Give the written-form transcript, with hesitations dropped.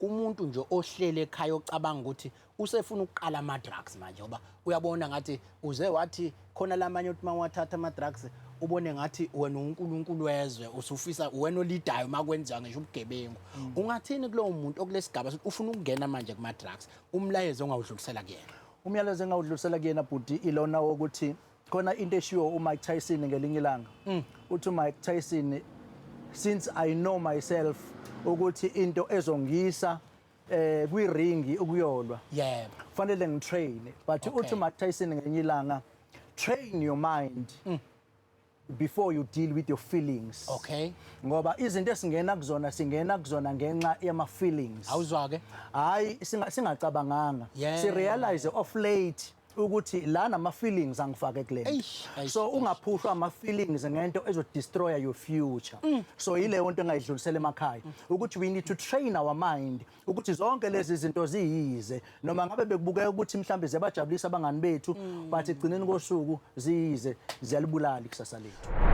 Kumuntu nje ohlele ekhaya ocabanga ukuthi usefuna ukuqala ama-drugs manje, ngoba uyabona ngathi uze wathi khona lamanye uthi uma wathatha ama-drugs ubone ngathi wena uNkulunkulu wezwe, usufisa wena olidayo uma kwenziwa ngisho ubugebengu. Ungathini kulowo muntu okulesigaba sokuthi ufuna ukungena manje kuma-drugs, umlayezo ongawudlulisela kuyena? Umyalezo engawudlulisela kuyena, bhuti, ilona wokuthi khona into eshiwo uMike Tyson ngelinye ilanga. Uthi uMike Tyson, "Since I know myself ukuthi into ezongisa kwi-ring ukuyolwa, kufanele ngitrain." But uthi uMike Tyson ngelinye ilanga, "Train your mind before you deal with your feelings." Ngoba izinto esingena kuzona, singena kuzona ngenxa yama feelings. Awuzwa ke. Hayi, singacabanganga. Si realize of late ukuthi lana ama feelings angifake kule nto. Eish, eish, So eish. ungaphushwa ama feelings ngento ezo destroy your future. So yileyo nto engayidlulisela emakhaya, ukuthi we need to train our mind ukuthi zonke lezi zinto ziyize, noma ngabe bekubukeka ukuthi mhlambe ziyabajabulisa abangani bethu, but egcineni kosuku ziyize, ziyalibulala ikusasa lethu.